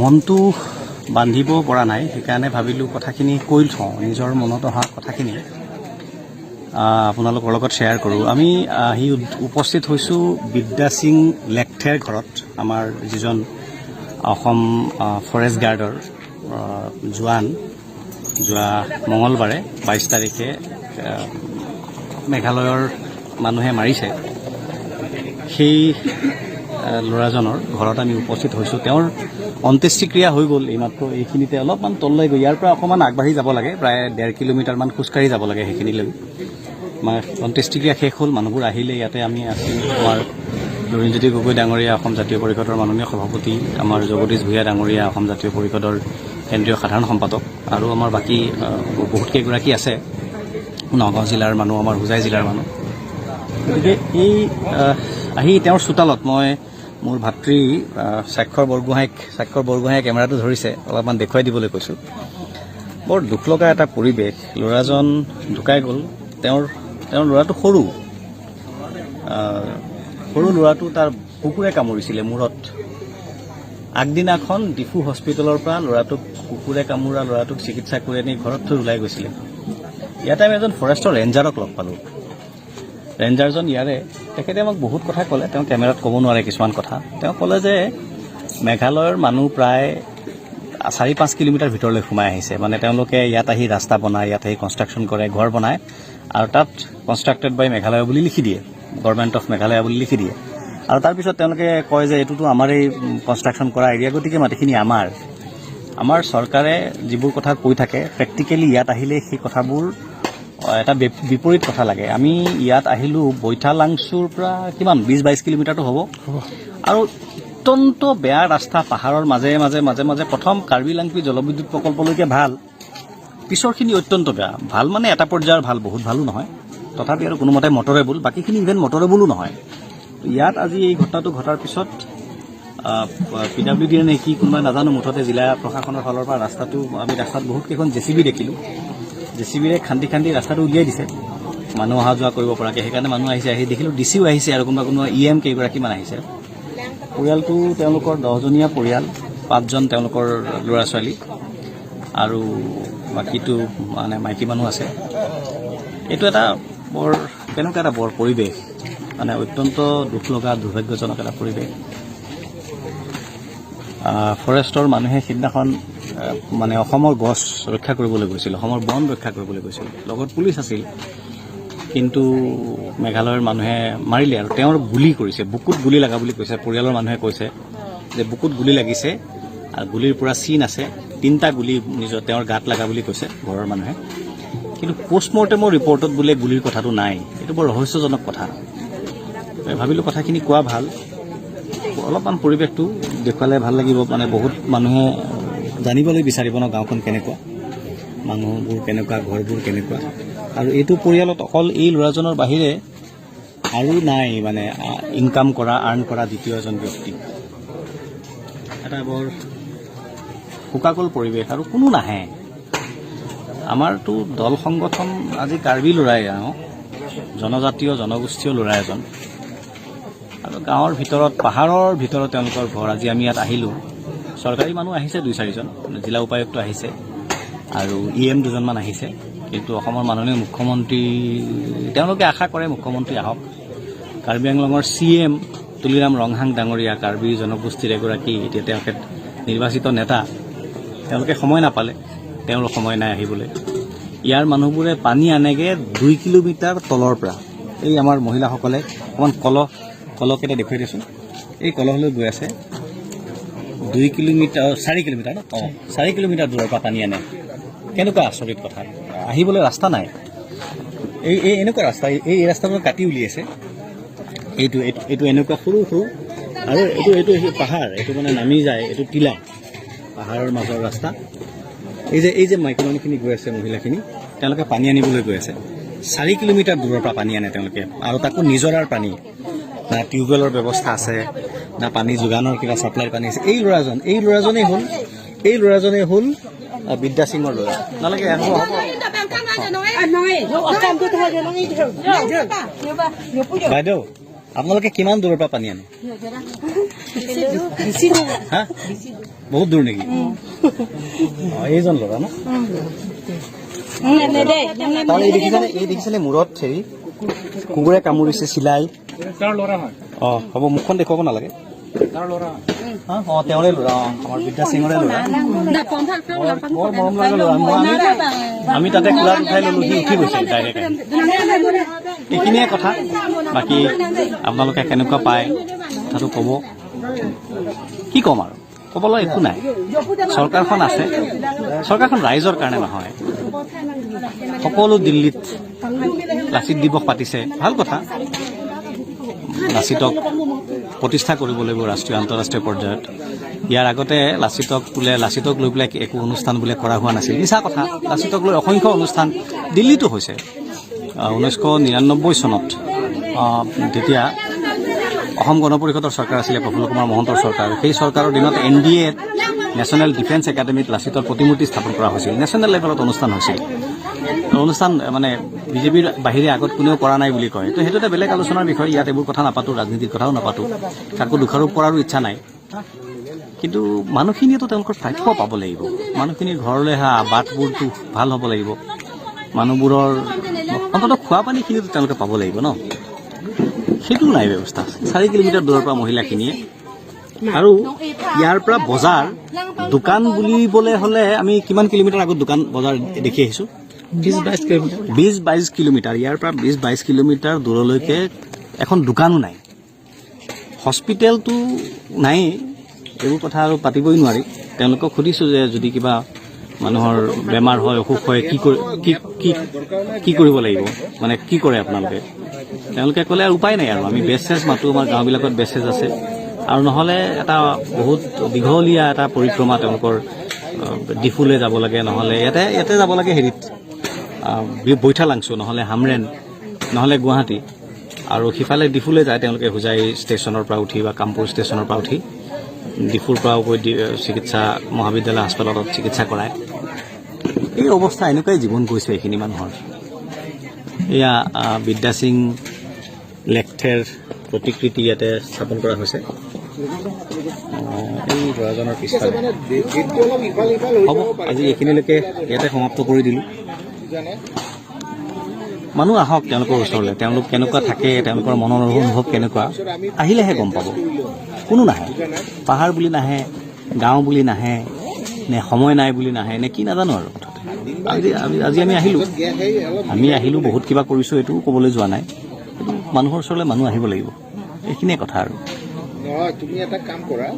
মনটো বান্ধিব পৰা নাই। সেইকাৰণে ভাবিলোঁ কথাখিনি কৈ থওঁ, নিজৰ মনত অহা কথাখিনি আপোনালোকৰ লগত শ্বেয়াৰ কৰোঁ। আমি আহি উপস্থিত হৈছোঁ বিদ্যাসিং লেকথেৰ ঘৰত। আমাৰ যিজন অসম ফৰেষ্ট গাৰ্ডৰ জোৱান যোৱা মঙলবাৰে 22 তাৰিখে মেঘালয়ৰ মানুহে মাৰিছে, সেই ল'ৰাজনৰ ঘৰত আমি উপস্থিত হৈছোঁ। তেওঁৰ অন্ত্যেষ্টিক্ৰিয়া হৈ গ'ল এইমাত্ৰ। এইখিনিতে অলপমান তললৈ গৈ ইয়াৰ পৰা অকণমান আগবাঢ়ি যাব লাগে, প্ৰায় 1.5 কিলোমিটাৰমান খোজকাঢ়ি যাব লাগে সেইখিনিলৈ। মানে অন্ত্যেষ্টিক্ৰিয়া শেষ হ'ল, মানুহবোৰ আহিলে। ইয়াতে আমি আছোঁ, আমাৰ লুৰিণজ্যোতি গগৈ ডাঙৰীয়া, অসম জাতীয় পৰিষদৰ মাননীয় সভাপতি, আমাৰ জগদীশ ভূঞা ডাঙৰীয়া, অসম জাতীয় পৰিষদৰ কেন্দ্ৰীয় সাধাৰণ সম্পাদক, আৰু আমাৰ বাকী বহুত কেইগৰাকী আছে, নগাঁও জিলাৰ মানুহ, আমাৰ হোজাই জিলাৰ মানুহ। গতিকে এই আহি তেওঁৰ চোতালত মই মোৰ ভাতৃ স্বাক্ষৰ বৰগোহাঁইক, স্বাক্ষৰ বৰগোহাঁয়ে কেমেৰাটো ধৰিছে, অলপমান দেখুৱাই দিবলৈ কৈছোঁ। বৰ দুখ লগা এটা পৰিৱেশ। ল'ৰাজন ঢুকাই গ'ল। তেওঁৰ তেওঁৰ ল'ৰাটো সৰু, সৰু ল'ৰাটো, তাৰ কুকুৰে কামুৰিছিলে মূৰত। আগদিনাখন ডিফু হস্পিটেলৰ পৰা ল'ৰাটোক, কুকুৰে কামোৰা ল'ৰাটোক চিকিৎসা কৰি আনি ঘৰত থৈ ওলাই গৈছিলে। ইয়াতে আমি এজন ফৰেষ্টৰ ৰেঞ্জাৰক লগ পালোঁ। ৰেঞ্জাৰজন ইয়াৰে, তেখেতে আমাক বহুত কথা ক'লে। তেওঁ কেমেৰাত ক'ব নোৱাৰে কিছুমান কথা। তেওঁ ক'লে যে মেঘালয়ৰ মানুহ প্ৰায় 4-5 কিলোমিটাৰ ভিতৰলৈ সোমাই আহিছে। মানে তেওঁলোকে ইয়াত আহি ৰাস্তা বনায়, ইয়াত আহি কনষ্ট্ৰাকশ্যন কৰে, ঘৰ বনায় আৰু তাত কনষ্ট্ৰাক্টেড বাই মেঘালয় বুলি লিখি দিয়ে, গভৰ্ণমেণ্ট অফ মেঘালয় বুলি লিখি দিয়ে। আৰু তাৰপিছত তেওঁলোকে কয় যে এইটোতো আমাৰেই কনষ্ট্ৰাকশ্যন কৰা এৰিয়া, গতিকে মাটিখিনি আমাৰ। আমাৰ চৰকাৰে যিবোৰ কথা কৈ থাকে, প্ৰেক্টিকেলি ইয়াত আহিলে সেই কথাবোৰ এটা বিপৰীত কথা লাগে। আমি ইয়াত আহিলোঁ, বৈঠালাংচুৰ পৰা কিমান, 20-22 কিলোমিটাৰটো হ'ব আৰু অত্যন্ত বেয়া ৰাস্তা, পাহাৰৰ মাজে মাজে মাজে মাজে। প্ৰথম কাৰ্বি লাংপি জলবিদ্যুৎ প্ৰকল্পলৈকে ভাল, পিছৰখিনি অত্যন্ত বেয়া। ভাল মানে এটা পৰ্যায়ৰ ভাল, বহুত ভালো নহয়, তথাপি আৰু কোনোমতে মটৰেবল। বাকীখিনি ইভেন মটৰেবলো নহয়। ইয়াত আজি এই ঘটনাটো ঘটাৰ পিছত পিডাব্লিউ ডিয়ে নে কি কোনোবাই নাজানো, মুঠতে জিলা প্ৰশাসনৰ ফালৰ পৰা ৰাস্তাটো, আমি ৰাস্তাত বহুত কেইখন জেচিবি দেখিলোঁ। জেচিবিৰে খান্দি খান্দি ৰাস্তাটো উলিয়াই দিছে মানুহ অহা যোৱা কৰিব পৰাকৈ। সেইকাৰণে মানুহ আহিছে। আহি দেখিলোঁ ডি চিও আহিছে আৰু কোনোবা কোনোবা ই এম কেইগৰাকীমান আহিছে। পৰিয়ালটো তেওঁলোকৰ 10জনীয়া পৰিয়াল, পাঁচজন তেওঁলোকৰ ল'ৰা ছোৱালী আৰু বাকীটো মানে মাইকী মানুহ আছে। এইটো এটা বৰ কেনেকুৱা এটা বৰ পৰিৱেশ, মানে অত্যন্ত দুখ লগা, দুৰ্ভাগ্যজনক এটা পৰিৱেশ। ফৰেষ্টৰ মানুহে সিদিনাখন মানে অসমৰ গছ ৰক্ষা কৰিবলৈ গৈছিল, অসমৰ বন ৰক্ষা কৰিবলৈ গৈছিল, লগত পুলিচ আছিল। কিন্তু মেঘালয়ৰ মানুহে মাৰিলে আৰু তেওঁৰ গুলি কৰিছে, বুকুত গুলি লগা বুলি কৈছে। পৰিয়ালৰ মানুহে কৈছে যে বুকুত গুলি লাগিছে আৰু গুলিৰ পৰা চিন আছে, তিনিটা গুলি নিজৰ তেওঁৰ গাত লগা বুলি কৈছে ঘৰৰ মানুহে। কিন্তু পষ্টমৰ্টেমৰ ৰিপৰ্টত বোলে গুলিৰ কথাটো নাই। এইটো বৰ ৰহস্যজনক কথা। ভাবিলোঁ কথাখিনি কোৱা ভাল, অলপমান পৰিৱেশটো দেখুৱালে ভাল লাগিব। মানে বহুত মানুহে জানিবলৈ বিচাৰিব ন, গাঁওখন কেনেকুৱা, মানুহবোৰ কেনেকুৱা, ঘৰবোৰ কেনেকুৱা। আৰু এইটো পৰিয়ালত অকল এই ল'ৰাজনৰ বাহিৰে আৰু নাই, মানে ইনকাম কৰা, আৰ্ণ কৰা দ্বিতীয় এজন ব্যক্তি। এটা বৰ শোকাকুল পৰিৱেশ আৰু কোনো নাহে। আমাৰতো দল সংগঠন, আজি কাৰ্বি ল'ৰাই আহোঁ, জনজাতীয় জনগোষ্ঠীয় ল'ৰা এজন আৰু গাঁৱৰ ভিতৰত, পাহাৰৰ ভিতৰত তেওঁলোকৰ ঘৰ। আজি আমি ইয়াত আহিলোঁ, চৰকাৰী মানুহ আহিছে দুই চাৰিজন, জিলা উপায়ুক্ত আহিছে আৰু ই এম দুজনমান আহিছে। কিন্তু অসমৰ মাননীয় মুখ্যমন্ত্ৰী, তেওঁলোকে আশা কৰে মুখ্যমন্ত্ৰী আহক। কাৰ্বি আংলঙৰ চি এম তুলিৰাম ৰংহাং ডাঙৰীয়া, কাৰ্বি জনগোষ্ঠীৰ এগৰাকী এতিয়া তেখেত নিৰ্বাচিত নেতা, তেওঁলোকে সময় নাপালে, তেওঁৰ সময় নাই আহিবলৈ। ইয়াৰ মানুহবোৰে পানী আনেগৈ 2 কিলোমিটাৰ তলৰ পৰা। এই আমাৰ মহিলাসকলে, অকণমান কলহকেইটা দেখুৱাই দিয়াচোন। এই কলহলৈ গৈ আছে 2 কিলোমিটাৰ, 4 কিলোমিটাৰ ন? অঁ, 4 কিলোমিটাৰ দূৰৰ পৰা পানী আনে। কেনেকুৱা আচৰিত কথা! আহিবলৈ ৰাস্তা নাই। এই এই এনেকুৱা ৰাস্তা, এই এই ৰাস্তাটো কাটি উলিয়াইছে। এইটো এইটো এইটো এনেকুৱা সৰু সৰু আৰু এইটো এইটো পাহাৰ, এইটো মানে নামি যায়, এইটো টিলা, পাহাৰৰ মাজৰ ৰাস্তা। এই যে মাইকী মানুহখিনি গৈ আছে, মহিলাখিনি, তেওঁলোকে পানী আনিবলৈ গৈ আছে। 4 কিলোমিটাৰ দূৰৰ পৰা পানী আনে তেওঁলোকে আৰু তাকো নিজৰাৰ পানী। না টিউবৱেলৰ ব্যৱস্থা আছে, না পানী যোগানৰ কিবা ছাপ্লাইৰ পানী আছে। এই ল'ৰাজনেই হ'ল বিদ্যা সিঙৰ ল'ৰা। নালাগে, হ'ব হ'ব। বাইদেউ। আপোনালোকে কিমান দূৰৰ পৰা পানী আনে? হা, বহুত দূৰ নেকি? অ, এইজন ল'ৰা ন? তাৰ এই দেখিছেনে, এই দেখিছেনে মূৰত হেৰি কুকুৰে কামুৰিছে, চিলাই। অ, হ'ব, মুখখন দেখুৱাব নালাগে। হা, অ, তেওঁৰে ল'ৰা। অ, আমাৰ বিদ্যা সিঙৰে ল'ৰা। বৰ মৰম লগা ল'ৰা। মই আমি তাতে কোলাত উঠাই ললো, সি উঠি গৈছে ডাইৰেক্ট। এইখিনিয়ে কথা। বাকী আপোনালোকে কেনেকুৱা পায় কথাটো ক'ব। কি ক'ম আৰু, ক'বলৈ একো নাই। চৰকাৰখন আছে, চৰকাৰখন ৰাইজৰ কাৰণে নহয়। সকলো দিল্লীত লাচিত দিৱস পাতিছে, ভাল কথা। লাচিতক প্ৰতিষ্ঠা কৰিব লাগিব ৰাষ্ট্ৰীয় আন্তঃৰাষ্ট্ৰীয় পৰ্যায়ত। ইয়াৰ আগতে লাচিতক বোলে, লাচিতক লৈ পেলাই একো অনুষ্ঠান বোলে কৰা হোৱা নাছিল। মিছা কথা। লাচিতক লৈ অসংখ্য অনুষ্ঠান দিল্লীতো হৈছে। 1999 চনত তেতিয়া অসম গণ পৰিষদৰ চৰকাৰ আছিলে, প্ৰফুল্ল কুমাৰ মহন্তৰ চৰকাৰ। সেই চৰকাৰৰ দিনত এনডিএত, নেশ্যনেল ডিফেন্স একাডেমীত লাচিতৰ প্ৰতিমূৰ্তি স্থাপন কৰা হৈছিল। নেশ্যনেল লেভেলত অনুষ্ঠান হৈছিল। অনুষ্ঠান মানে বিজেপিৰ বাহিৰে আগত কোনেও কৰা নাই বুলি কয়। তো সেইটো এটা বেলেগ আলোচনাৰ বিষয়। ইয়াত এইবোৰ কথা নাপাতো, ৰাজনীতিৰ কথাও নাপাতো, কাকো দোষাৰোপ কৰাৰো ইচ্ছা নাই। কিন্তু মানুহখিনিয়েতো তেওঁলোকৰ প্ৰাপ্য পাব লাগিব। মানুহখিনিৰ ঘৰলৈ অহা বাটবোৰতো ভাল হ'ব লাগিব। মানুহবোৰৰ অন্ততঃ খোৱা পানীখিনিতো তেওঁলোকে পাব লাগিব ন? সেইটো নাই ব্যৱস্থা। 4 কিলোমিটাৰ দূৰৰ পৰা মহিলাখিনিয়ে। আৰু ইয়াৰ পৰা বজাৰ দোকান বুলিবলৈ হ'লে আমি কিমান কিলোমিটাৰ আগত দোকান বজাৰ দেখি আহিছো? 20-22 কিলোমিটাৰ। 20-22 কিলোমিটাৰ। ইয়াৰ পৰা 20-22 কিলোমিটাৰ দূৰলৈকে এখন দোকানো নাই, হস্পিটেলটো নায়েই। এইবোৰ কথা আৰু পাতিবই নোৱাৰি। তেওঁলোকক সুধিছোঁ যে যদি কিবা মানুহৰ বেমাৰ হয়, অসুখ হয়, কি কৰি কি কি কি কৰিব লাগিব, মানে কি কৰে আপোনালোকে? তেওঁলোকে ক'লে আৰু উপায় নাই আৰু, আমি বেজ চেজ মাতো, আমাৰ গাঁওবিলাকত বেজ চেজ আছে আৰু নহ'লে এটা বহুত দীঘলীয়া এটা পৰিক্ৰমা তেওঁলোকৰ, ডিফুলৈ যাব লাগে, নহ'লে ইয়াতে ইয়াতে যাব লাগে হেৰিত বৈঠালাংছু, নহ'লে হামৰেণ, নহ'লে গুৱাহাটী। আৰু সিফালে ডিফুলৈ যায় তেওঁলোকে, হোজাই ষ্টেচনৰ পৰা উঠি বা কামপুৰ ষ্টেচনৰ পৰা উঠি ডিফুৰ পৰাও গৈ চিকিৎসা মহাবিদ্যালয় হাস্পতালত চিকিৎসা কৰায়। এই অৱস্থা, এনেকুৱাই জীৱন গৈছে এইখিনি মানুহৰ। এয়া বিদ্যা সিং লেখথেৰ প্ৰতিকৃতি ইয়াতে স্থাপন কৰা হৈছে। এই ল'ৰাজনৰ পিছফালে। হ'ব, আজি এইখিনিলৈকে ইয়াতে সমাপ্ত কৰি দিলোঁ। মানুহ আহক তেওঁলোকৰ ওচৰলৈ। তেওঁলোক কেনেকুৱা থাকে, তেওঁলোকৰ মনৰ অনুভৱ কেনেকুৱা, আহিলেহে গম পাব। কোনো নাহে। পাহাৰ বুলি নাহে, গাঁও বুলি নাহে, নে সময় নাই বুলি নাহে, নে কি নাজানো আৰু। মুঠতে আজি আমি আহিলোঁ, আমি আহিলোঁ, বহুত কিবা কৰিছোঁ, এইটোও ক'বলৈ যোৱা নাই। কিন্তু মানুহৰ ওচৰলৈ মানুহ আহিব লাগিব, এইখিনিয়ে কথা আৰু। নহয়, তুমি এটা কাম কৰা।